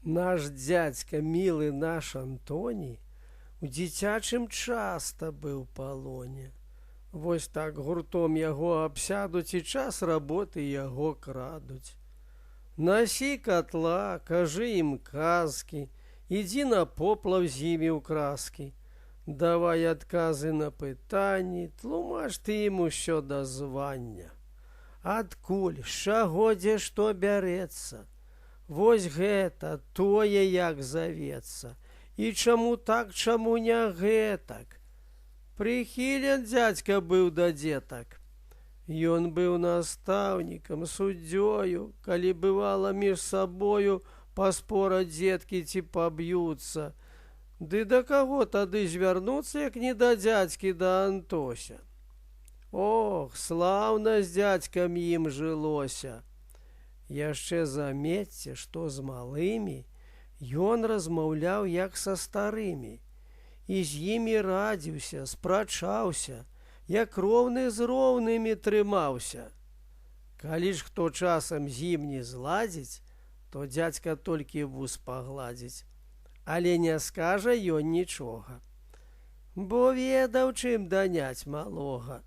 Наш дзядзька, мілы наш Антоній, у дзіцячым часта быў палоне. Вось так гуртом яго абсядуць і час работы яго крадуць. Насі катла, кажы ім казкі, ідзі на поплаў з імі ў краскі. Давай адказы на пытанні, тлумач ты ім усё да звання. Адкуль, з чаго, дзе што бярэцца? Вось гэта, тое як завецца. І чаму так, чаму не гэтак? Прыхілен дзядзька быў да дзетак. Ён быў настаўнікам, суддзёю, калі бывала між сабою паспораць дзеткі ці паб'юцца. Ды да каго тады звярнуцца, як не да дзядзькі да Антося? Ох, слаўна з дзядзькам ім жылося. Яшчэ заметце, што з малымі ён размаўляў як са старымі і з імі радзіўся, спрачаўся, як роўны з роўнымі трымаўся. Калі ж хто часам з ім не зладзіць, то дзядзька толькі вус пагладзіць, але не скажа ён нічога. Бо ведаў, чым даняць малога.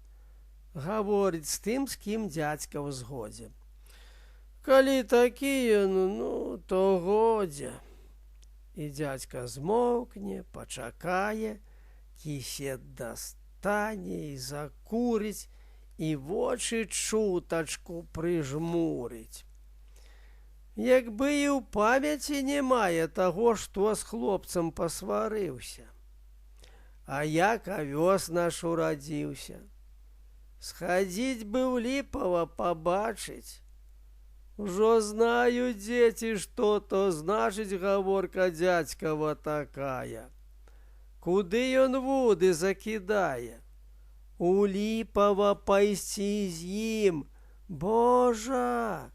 Гаворыць з тым, з кім дзядзька ў згодзе. Калі такія, ну, то годзе. І дзядзька змоўкне, пачакае, кісет дастане і закурыць, і вочы чутачку прыжмурыць. Як бы і ў памяці не мае таго, што з хлопцам пасварыўся. А як авёс наш урадзіўся. Схадзіць бы ў Ліпава пабачыць. Ужо знаю, дзеці, што то значыць гаворка дзядзькава такая. Куды ён вуды закідае? У Ліпава пайсці з ім, Божа!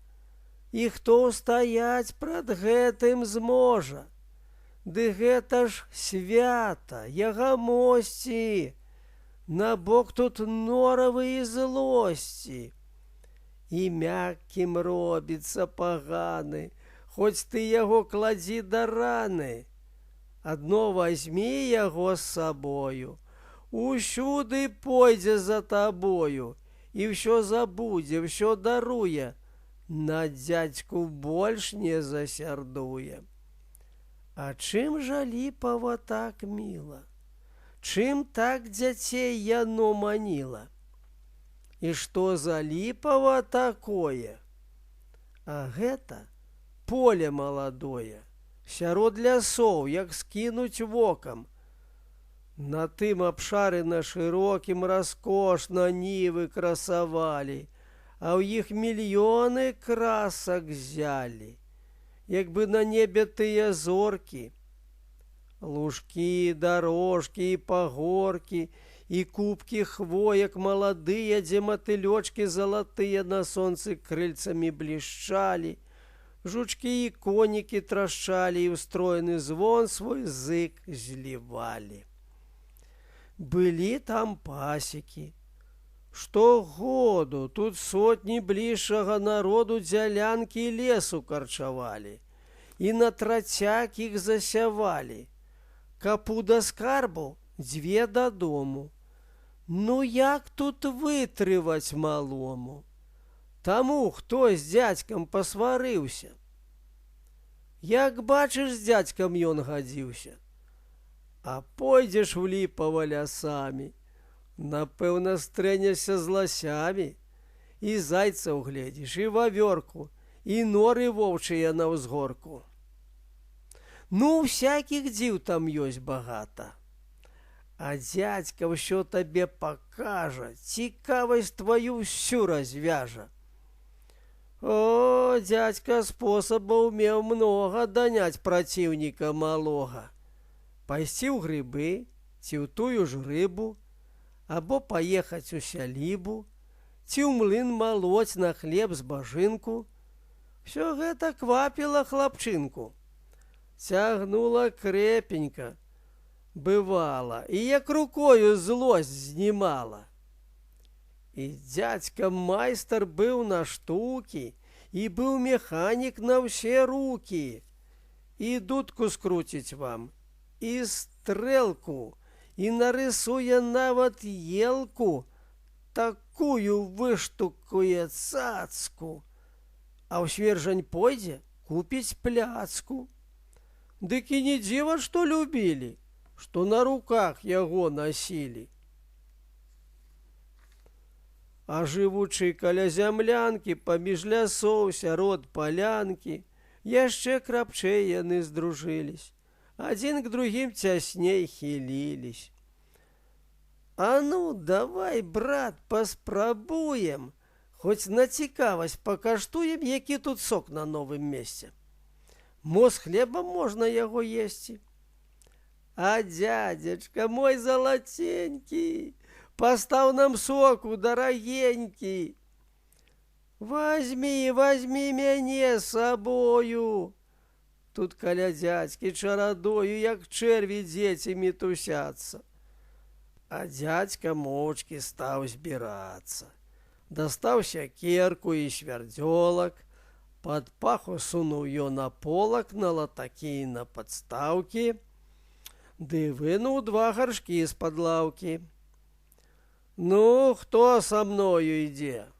І хто стаяць прад гэтым зможа? Ды гэта ж свята, ягамосці, На бок тут норавы і злосці. І мяккім робіцца паганы, хоць ты яго кладзі да раны. Адно вазьмі яго з сабою, усюды пойдзе за табою, і ўсё забудзе, ўсё даруе, на дзядзьку больш не засярдуе. А чым жа Ліпава так міла? Чым так дзяцей яно маніла? І што за Ліпава такое? А гэта поле маладое, сярод лясоў, як скінуць вокам. На тым абшарына шырокім раскошна нівы красавалі, а ў іх мільёны красак зялі. Як бы на небе тыя зоркі, лужкі, дарожкі і пагоркі, і купкі хвоек маладыя, дзе матылёчкі залатыя на сонцы крыльцамі блішчалі, жучкі і конікі трашчалі і ў стройны звон свой зык злівалі. Былі там пасекі. Штогоду тут сотні бліжчага народу дзялянкі лесу карчавалі і на трацяк іх засявалі. Капу да скарбу, дзве дадому. Ну як тут вытрываць малому? Таму, хто з дзядзькам пасварыўся. Як бачыш, з дзядзькам ён гадзіўся. А пойдзеш у Ліпава лясамі, напэўна, стрэнешся з ласямі, і зайца угледзіш, і вавёрку, і норы воўчыя на ўзгорку. Ну, всякіх дзіў там ёсць багата. А дзядзька ўсё табе пакажа, цікавасць тваю ўсю развяжа. О, дзядзька спосабаў меў многа даняць праціўніка малога. Пайсці ў грыбы ці ў тую ж рыбу, або паехаць у сялібу, ці ў млын малоць на хлеб з бажынку. Всё гэта квапіла хлапчынку. Цягнула крэпенька, бывала, і як рукою злосць знімала. І дзядзька майстар быў на штукі, і быў механік на ўсе рукі. І дудку скруціць вам, і стрэлку, і нарысуе нават елку, такую выштукуе цацку. А ў Свержань пойдзе, купіць пляцку. Дык і не дзіва, што любілі, што на руках яго насілі. А жывучы каля зямлянкі, паміж лясоў, сярод палянкі, яшчэ крапчэй яны здружылись, адзін к другім цясней хілілись. А ну, давай, брат, паспрабуем, хоць на цікавасць пакаштуем, які тут сок на новым месце. Мо з хлебам можна яго есці. А дядзечка мой залаценькі, пастаў нам соку, дарагенькі. Возьми, возьми мяне з сабою. Тут каля дзядзькі чарадою, як чэрві, дзеці мітусяцца. А дзядзька моўчкі стаў збірацца. Дастаў сякерку і свярдзёлак, пад паху сунуў ён аполак на латакі і на падстаўкі, ды вынуў два гаршкі з-пад лаўкі. Ну, хто са мною ідзе?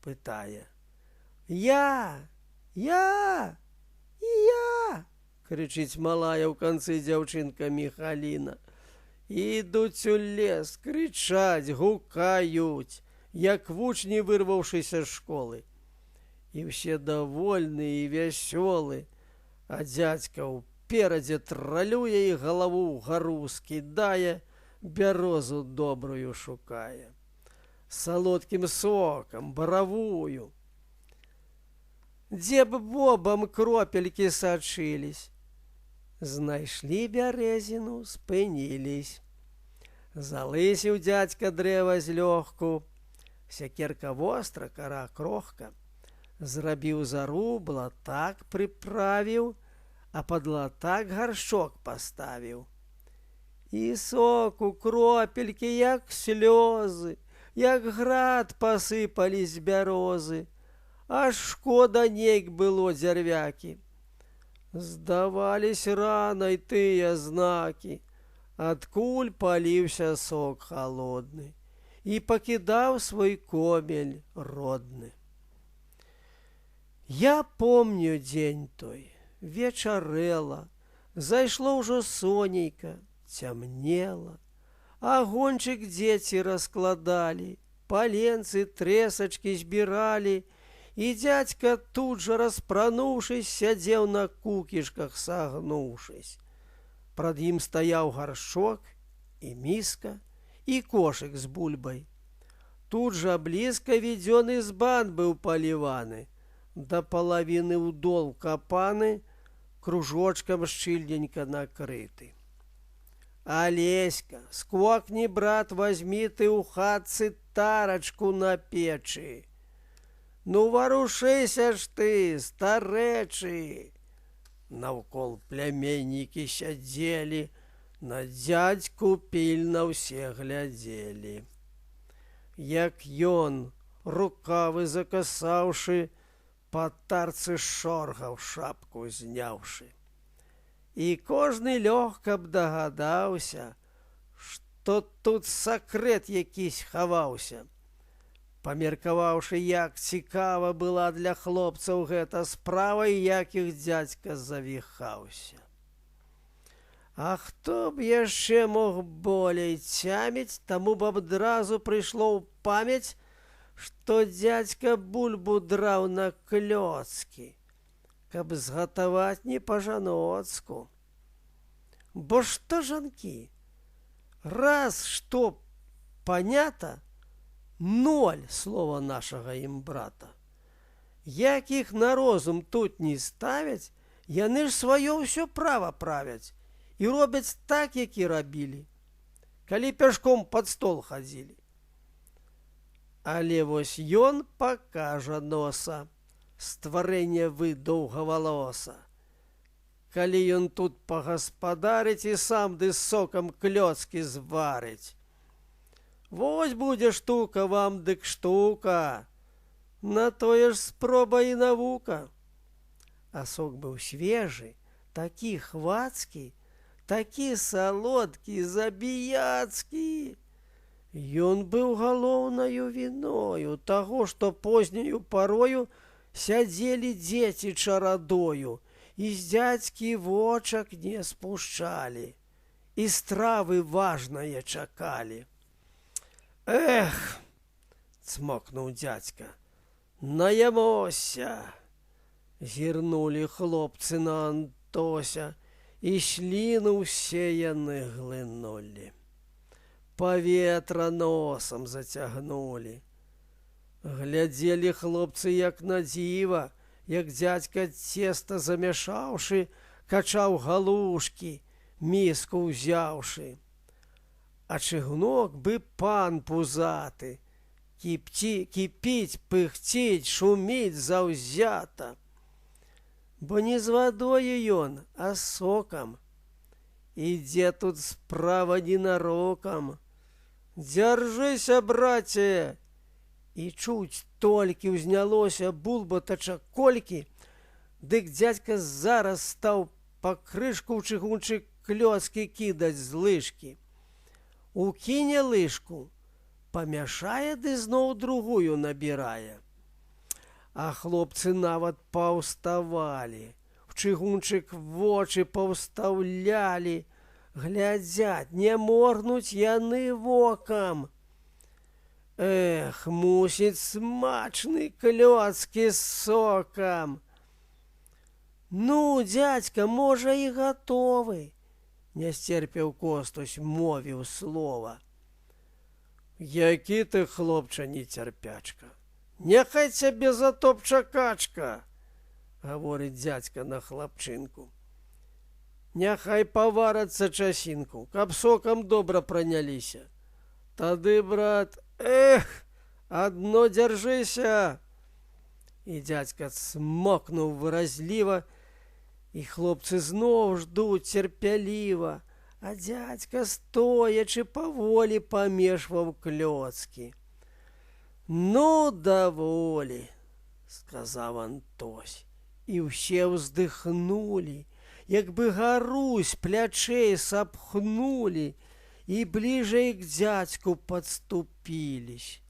Пытае. Я, я, і я! Крычыць малая ў канцы дзяўчынка Міхаліна. Ідуць у лес, крычаць, гукаюць, як вучні, вырваўшыся з школы. І ўсе давольны і вясёлы, а дзядзька ўперадзе тралюе і галаву ўгару скідае, бярозу добрую шукае. Салодкім сокам, баравую. Дзе б бобам кропелькі сачылись. Знайшлі бярэзіну, спынілись. Залысіў дзядзька дрэва злёгку, сякерка востра, кара крохка. Зрабіў заруб, латак прыправіў, а пад латак гаршчок паставіў. І соку кропелькі, як слёзы, як град пасыпались з бярозы. Аж шкода нейк было дзярвякі. Здавались ранай тыя знакі, адкуль паліўся сок халодны і пакідаў свой комель родны. Я помню дзень той, вечарэла, зайшло ўжо сонейка, цямнела. Агончык дзеці раскладалі, паленцы, трэсачкі збіралі, і дзядзька тут жа, распрануўшись, сядзеў на кукішках сагнуўшись. Прад ім стаяў гаршчок і міска, і кошык з бульбай. Тут жа блізка відзёны збан быў паліваны, да палавіны ў дол капаны, кружочкам шчыльненька накрыты. Алеська, скокні, брат, возьми ты ў хатцы тарачку на печы. Ну, варушыся ж ты, старэчы. Наўкол пляменнікі сядзелі, на дзядзьку пільна ўсе глядзелі. Як ён, рукавы закасаўшы, па тарцы шоргаў, шапку зняўшы. І кожны лёгка б дагадаўся, што тут сакрэт якісь хаваўся. Памеркаваўшы, як цікава была для хлопцаў гэта справа і як іх дзядзька завіхаўся. А хто б яшчэ мог болей цяміць, таму б адразу прыйшло ў памяць, што дзядзька бульбу драў на клёцкі, каб згатаваць не па-жаноцку. Бо што жанкі? Раз што панята, ноль слова нашага ім брата. Як іх на розум тут не ставяць, яны ж сваё ўсё права правяць і робяць так, як і рабілі, калі пяшком пад стол хадзілі. Але вось ён пакажа носа, стварэнне вы доўгавалоса. Калі ён тут пагаспадарыць і сам ды сокам клёцкі зварыць. Вось будзе штука вам, дык штука. На тое ж спроба і навука. А сок быў свежы, Такі хвацкі, такі салодкі, забіяцкі. Ён быў галоўнаю віною таго, што позняю парою сядзелі дзеці чарадою і з дзядзькі вочак не спушчалі, і стравы важнае чакалі. Эх, цмокнуў дзядзька, наямося. Зірнулі хлопцы на Антося, і сліну ўсе яны глынулі. Паветра носам зацягнулі. Глядзелі хлопцы як на дзіва, як дзядзька, цеста замяшаўшы, качаў галушкі, міску ўзяўшы. А чыгунок бы пан пузаты, кіпці, кіпіць, пыхціць, шуміць заўзята. Бо не з вадою ён, а з сокам. Ідзе тут справа ненарокам. Дзяржыся, браце! І чуць толькі ўзнялося булбатача колькі, дык дзядзька зараз стаў па крышку ў чыгунчык клёцкі кідаць з лыжкі. Укіне лыжку, памяшае ды зноў другую набірае. А хлопцы нават паўставалі, в чыгунчык вочы паўстаўлялі, глядзяць, не моргнуць яны вокам. Эх, мусіць, смачны клёцкі з сокам. Ну, дзядзька, можа, і гатовы. Не сцерпеў Костусь, мовіў слова. Які ты, хлопча, нецярпячка. Няхай цябе затопча качка, гаворыць дзядзька на хлапчынку. Няхай паварацца часінку, каб сокам добра праняліся. Тады, брат, эх, адно дзяржыся. І дзядзька цмокнуў выразліва, і хлопцы зноў ждуць цярпяліва, а дзядзька стоячы паволі памешваў клёцкі. Ну, даволі, сказаў Антось, і ўсе ўздыхнулі, як бы гару з плячэй сапхнулі і бліжэй к дзядзьку падступілись.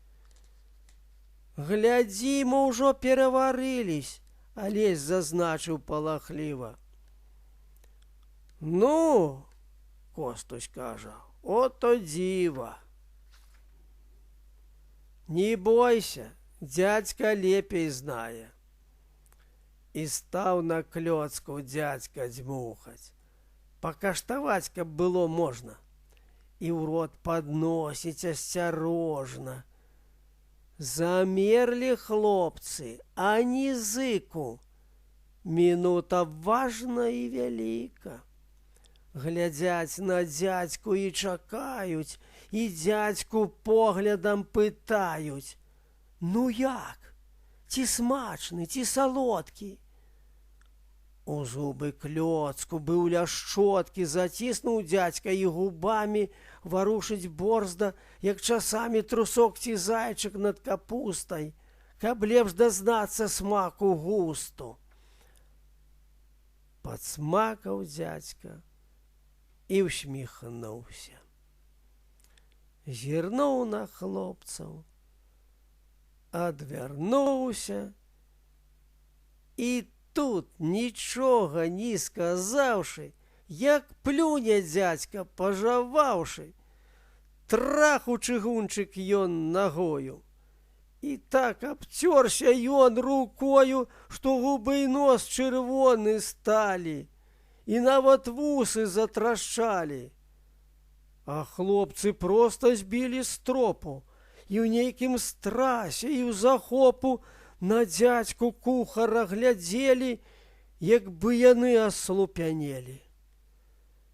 Глядзі, мо ўжо пераварылись, Алесь зазначыў палахліва. Ну, Костусь кажа, ото дзіва. Не бойся, дзядзька лепей знае. І стаў на клёцку дзядзька дзьмухаць. Пакаштаваць, каб было можна. І ў рот падносіць асцярожна. Замерлі хлопцы, ані зыку. Мінута важна і вяліка. Глядзяць на дзядзьку і чакаюць, і дзядзьку поглядам пытаюць: Ну як? Ці смачны, ці салодкі? У зубы клёцку быў ля шчоткі заціснуў дзядзька і губамі варушыць борзда, як часамі трусок ці зайчык над капустай, каб лепш дазнацца смаку густу. Падсмакаў дзядзька і усміхнуўся. Зірнуў на хлопцаў, адвярнуўся і тут, нічога не сказаўшы, як плюне дзядзька, пажаваўшы, трах у чыгунчык ён нагою. І так абцёрся ён рукою, што губы і нос чырвоны сталі, і нават вусы затрашчалі. А хлопцы проста збілі з тропу, і ў нейкім страсе і ў захопу на дзядзьку кухара глядзелі, як бы яны аслупянелі.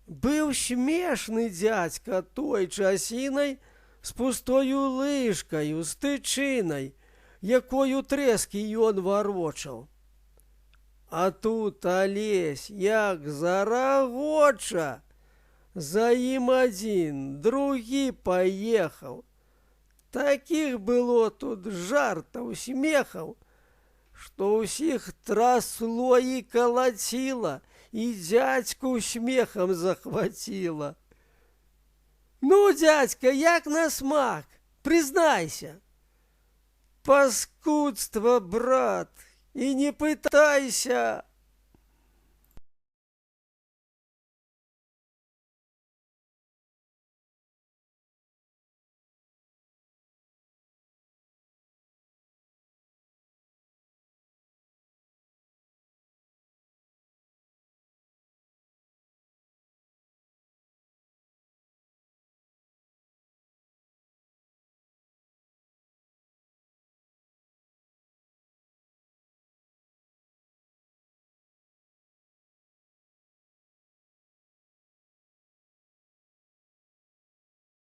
Быў смешны дзядзька той часінай з пустою лыжкаю, з тычынай, якою трэскі ён варочаў. А тут Алесь як зарагоча, за ім адзін, другі паехаў. Такіх было тут жартаў, смехаў, што ўсіх трасло і калаціла, І дзядзьку смехам захваціла. Ну, дзядзька, як на смак? Прызнайся. Паскудства, брат, і не пытайся.